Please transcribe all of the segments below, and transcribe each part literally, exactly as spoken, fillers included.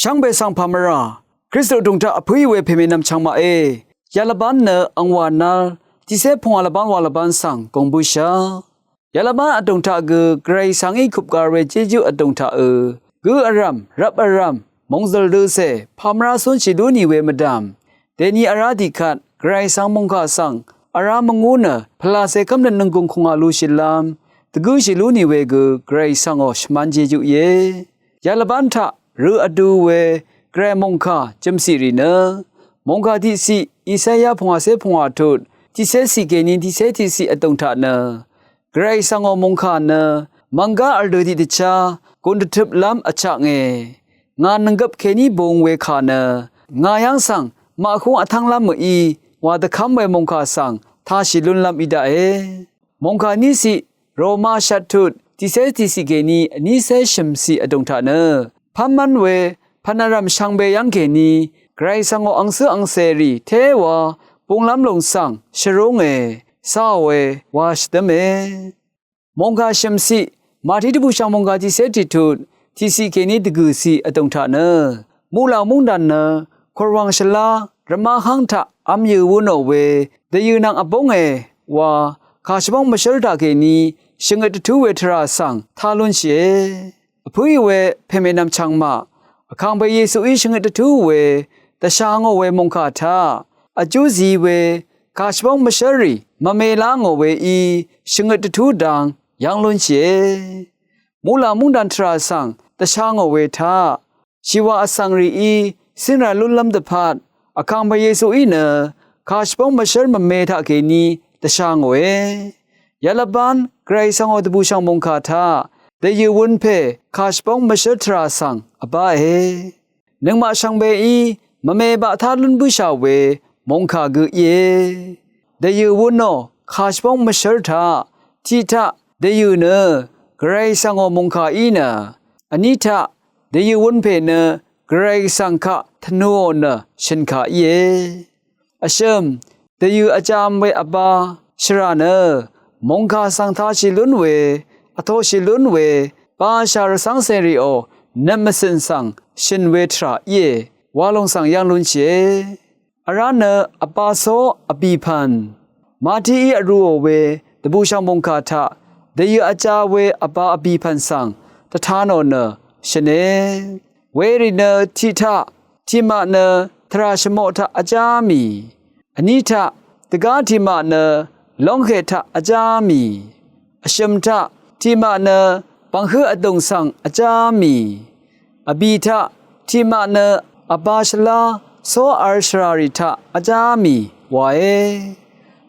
Shvngbe svng pàmvrà Kristu vdùng taq vpǿì we pèmènvm chvngmaqé. Yalvbán nø angwà nal tiqcé pungwà lvbán wa lvbán svng gùng bǿshà. Yalvbán vdùng taq gø Gvray svngí kupgar we jejú vdùng taqø gǿ vrv̀m, rvp vrv̀m, mòngzø̀l døcè pàmvrá cúnshì lú nì we mvdv̀m. Dèni vrá dìkvt Gvray svng mòngkà svng vrá mvngú nø pvlàcè kv́mnøt nònggùng kùngà lushìlv́m dvgǿshì lú nì we gø Gvray svngò shvmán jejú íe. Yalvbán taq rø vdu we Gvray mòngkà jø̀mciq rì nø mòngkà tiqciq Isaya pungwàcé pungwà tut tiqcé ciq kèní tiqcé tiqciq vdùng taq nø Gvray svngò mòngkà nø mv̀nggá vl dø tiqdvchá gùn dvtøplv́m vchaknge. Ngà nònggøp kèní bung we kà nø ngà yv́ng svng maqhúng vtv́nglv́m mø̀í wa dvkv́m we mòngkà svng tāshì lúnlv́m í daqe. Mòngkà níciq Roma shvt tut tiqcé tiqciq kèní vnícé shø̀mciq vdùng taq nø pv́nmv́n we pv̀n vrv̀m shvngbe yv́ng kèní Gvray svngò angcǿ angcèrì téwa bunglv́m lùng svng shvrúnge cáòe wa shvdǿme. Mòngkà shø̀mciq Màtí dvbùshv̀ng mòngkà tiqcé tiqtut tiqciq kèní dvgø̀ciq vdùng taq nø muqlàng múngdàn nø kùrwàng shvlá rvmá hv́ng taq v̄m yø̀ wunò we dvyø̀ nvng vbúnge wa kà shvbóng mvshǿr taq kèní shvngøt dvtú we tvrà svng tá lúnshìe. Vpǿì we pèmènvm chvngmaq Vkàngpè Yesuí shvngøt dvtú we dvsha ngò we mòngkà taq vjú zi we kà shvbóng mvshǿrrì mvme lá ngò weí shvngøt dvtú dang yv́ng lúnshìe. Muqlàng múngdàn tvrà svng dvsha ngò we taq shìwà vsvng rìí cíngrà lúnlv́m dvpvt Vkàngpè Yesuí nø kà shvbóng mvshǿr mvme taq kèní dvsha ngòe. Yalvbán Gvray svngò dvbùshv̀ng mòngkà taq dvyø̀ wun pè kà shvbóng mvshǿr tvrà svng vbáe. Nøngmaq shvngbeí mvme baq tá lún bǿshà we mòngkà gø íe. Dvyø̀ wunò kà shvbóng mvshǿr taq tiqtaq dvyø̀ nø Gvray svngò mòngkà í nø vní taq dvyø̀ wun pè nø Gvray svng kaq tvnuò nø shø̀nkà íe. Vshø̀m dvyø̀ vjam we vbā shvrà nø mòngkà svng tāshì lún we vtoshì lún we bashà rvcv́ngcèrìò nøt mvcø̀n svng shø̀n we tvrà íe wa lòng svng yv́ng lúnshìe. Vrá nø vbā có vbìpv̀n Màtíí vrūò we dvbùshv̀ng mòngkà taq dvyø̀ vjā we vbā vbìpv̀n svng dvtā nò nø shø̀ne. Werì nø tiqtaq tiqmaq nø tvrà shvmoq taq vjá mì, vní taq dvgá tiqmaq nø lóngkè taq vjá mì, vshø̀m taq tiqmaq nø bv̀nghǿ vdùng svng vjá mì, vbì taq tiqmaq nø vbā shvlá có vl shvràrì taq vjá mì wae.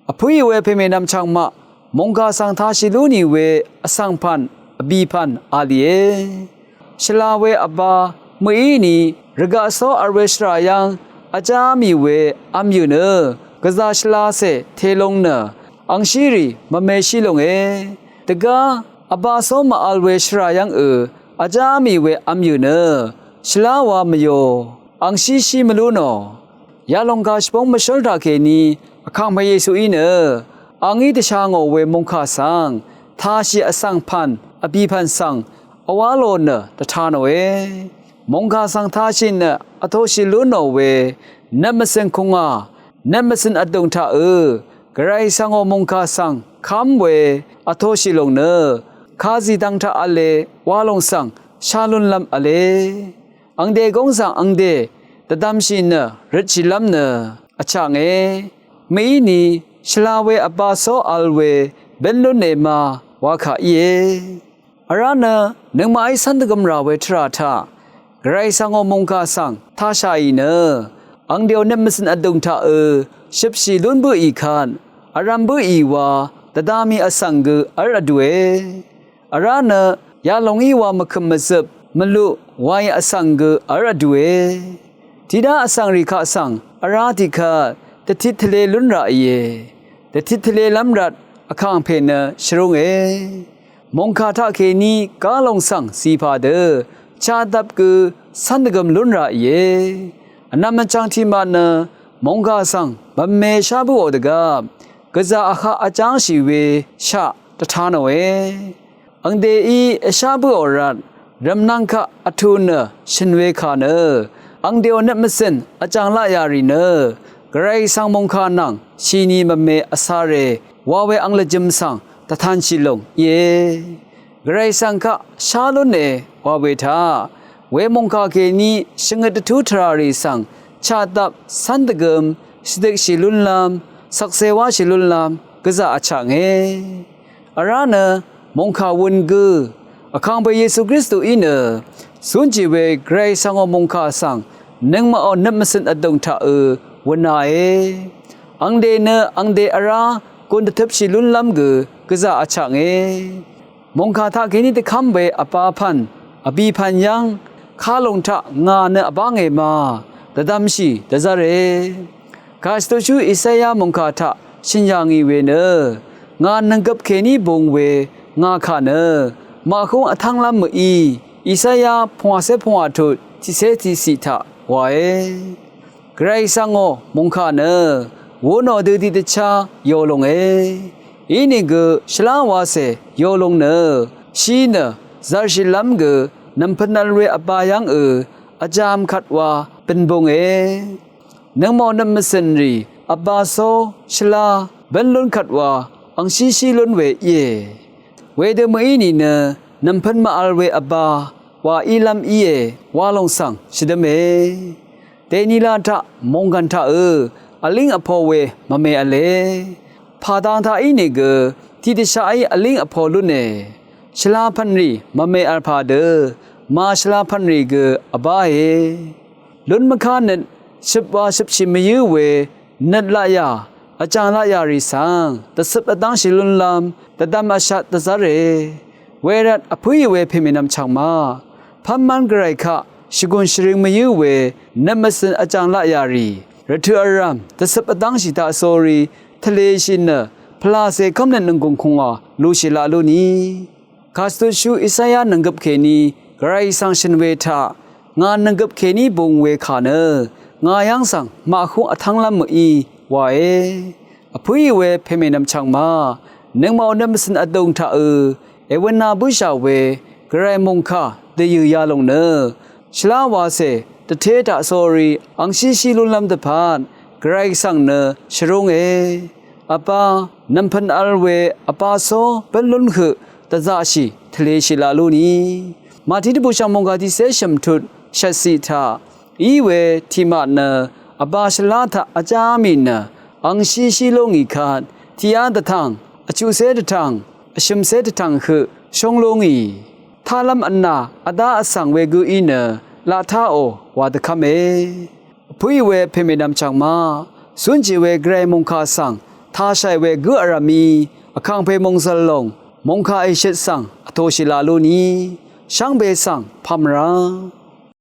Vpǿì we pèmènvm chv̀ngmaq mòngkà svng tāshì lú nì we vsvng pv̀n vbì pv̀n a lìe. Shvla we vbā mø̀í ni rvgaq có vl we shvrà yv́ng vjá mì we v̄m yø̀ nø gvzà shvlacè te lung nø angshírì mvmeshí lunge. Dvgá vbā có màvl we shvrà yv́ng ø vjá mì we v̄m yø̀ nø shvlá wa mvyò angshíshí mvlú nò. Yalòng kà shvbóng mvshǿl taqkèní Vkàngpè Yesuí nø a ngí dvsha ngò we mòngkà svng tāshì vsvng pv̀n vbì pv̀n svng vwá lò nø dvtā nòe. Mòngkà svng tāshì nø vtoshì lú nò we nvt mvcø̀n kùngà nvt mvcø̀n vdùng taqø Gvray svngò mòngkà svng kv́m we vtoshì lòng nø kazì dvng taq v̄le wa lòng svng shá lúnlv́m v̄le. Angde góng svng angde dvdvmshì nø røtshìlv́m nø vchaknge. Mø̀íni shvla we vbā có vl we bǿn lún nèma wakà íe. Vrá nø nøngmaqí cv́n dvgøm rà we tvrà taq Gvray svngò mòngkà svng tāshàì nø angdèò nvt mvcø̀n vdùng taqø shøpshì lún bǿì kvt vrv̄m bǿì wa dvda mì vsvng gø v́l vdùe. Vrá nø yalòng í wa mvkø̀m mvzøp mvluq waì vsvng gø v́l vdùe. Tiqdá vsvng rì kaq svng vrá tiqkvt dvtit tvlē lún raqìe. Dvtit tvlēlv́m rvt Vkàngpè nø shvrúnge. Mòngkà taqkèní gá lòng svng zìpà dø chadvp gø cv́n dvgøm lún raqìe. Vnvm vchvng tiqmaq nø mòngkà svng mvme shá bǿò dvgvp gvzà vhaq vjángshì we shaq dvtā nòe. Angdeí vshá bǿò rvt Rv̀mnvng kaq vtù nø shø̀n we kà nø, angdèò nøt mvcø̀n vjàng laq yà rì nø, Gvray Svng mòngkà nvng shìni mvme vsare wa we ang lvjø̄m svng dvtanshì lùng íe. Gvray Svng kaq shá lúne wa we taq, we mòngkà kèní shvngøt dvtú tvrà rì svng chaqdap cv́n dvgø̄m shvdøkshì lúnlv́m, shvkse wáshì lúnlv́m gvzà vchaknge. Vrá nø mòngkà wøn gǿ, vkangpe Yesu Kristuí nø cúnjì we Gvray Svngò mòngkà svng nøngmaqò nøt mvcø̀n vdùng taqø̄ wø̄nae. Angde nø angde vrá gun dvtøpshì lúnlv́m gø gvzà vchaknge. Mòngkà taqkèní dvkv́m we vbā pv̀n vbì pv̀n yv́ng, kalùng taq ngà nø vbánge ma, dvdvmshì dvzv́re. Kàshvtutshú Isaya mòngkà taq shø̀n yà ngì we nø, ngà nònggøp kèní bung we ngà kà nø maqhúng vtv́nglv́m mø̀í, Isaya pungwàcé pungwà tut tiqcé tiqciq taq wae. Gvray Svngò mòngkà nø wunò dø tiqdvchá yò lúnge. Inìgø shvlá wacè yò lúng nø, shí nø zv̀rshìlv́m gø nv̀mpø̄n vl we vbā yv́ngø vjām kvt wa bø̀n búnge. Nøngmò nøt mvcø̀n rì vbā có shvlá bǿn lún kvt wa angshíshí lún we íe. Wedø mø̀í nìnø nv̀mpø̄n màvl we vbā wa ílv́m íe wa lòng svng shvdǿme. Dènila taq mònggv̀n taqø̄ vlíng vpo we mvme v̄le. Pàdang taq ínìgø tiqdvshaqí vlíng vpo lúne. Shvlá pv̀nrì mvme v̄l pà dø màshvlá pv̀nrì gø vbáe. Lún mvká nøt shøp wa shøpshì mvyǿ we nøt laqyà vjàng laqyà rì svng dvcøp vdv́ngshì lúnlv́m dvdvm vshat dvzv́re. Wervt vpǿì we pèmènvm chv̀ng ma, pv́nmv́n Gvray kaq shvgùn shvring mvyǿ we nøt mvcø̀n vjàng laqyà rì rvtø̀ vrv̀m dvcøp vdv́ngshì taq sórí tvlēshì nø pvlàcè kv́mnøt nònggùng kùngwà lushì laq lú ni. Kàshvtutshú Isaya nònggøp kèní Gvray svng shø̀n we taq, ngà nònggøp kèní bung we kà nø ngà yv́ng svng maqhúng vtv́nglv́m mø̀í wae. Vpǿì we pèmènvm chv̀ng ma, nøngmaqò nøt mvcø̀n vdùng taqø̄ èwø̄nā bǿshà we Gvray mòngkà dvyø̀ yalòng nø shvlá wacè dvté taq sórí angshíshí lúnlv́m dvpvt Gvray svng nø shvrúnge. Vbā nv̀mpø̄n vl we vbā có bǿn lún høq dvzaqshì tvlēshì laq lú ni. Màtí dvbùshv̀ng mòngkà tiqcé shø̀m tut shvtciq taq, í we tiqmaq nø vbā shvlá taq vjá mì nø angshíshí lú ngì kvt, tiqyá dvtv̀ng, vchuqcé dvtv̀ng, vshø̀mcé dvtv̀ng høq shóng lú ngì. Tálv́m vnà vdá vsvng we gǿí nø laq táò wa dvkv́me. Vpǿì we pèmènvm chv̀ng ma, cúnjì we Gvray mòngkà svng tāshàì we gǿ vrv̀mí vkàngpè mòngzv̀l lòng mòngkà èshøt svng vtōshì laq lú ni. Shvngbe svng pà mvrá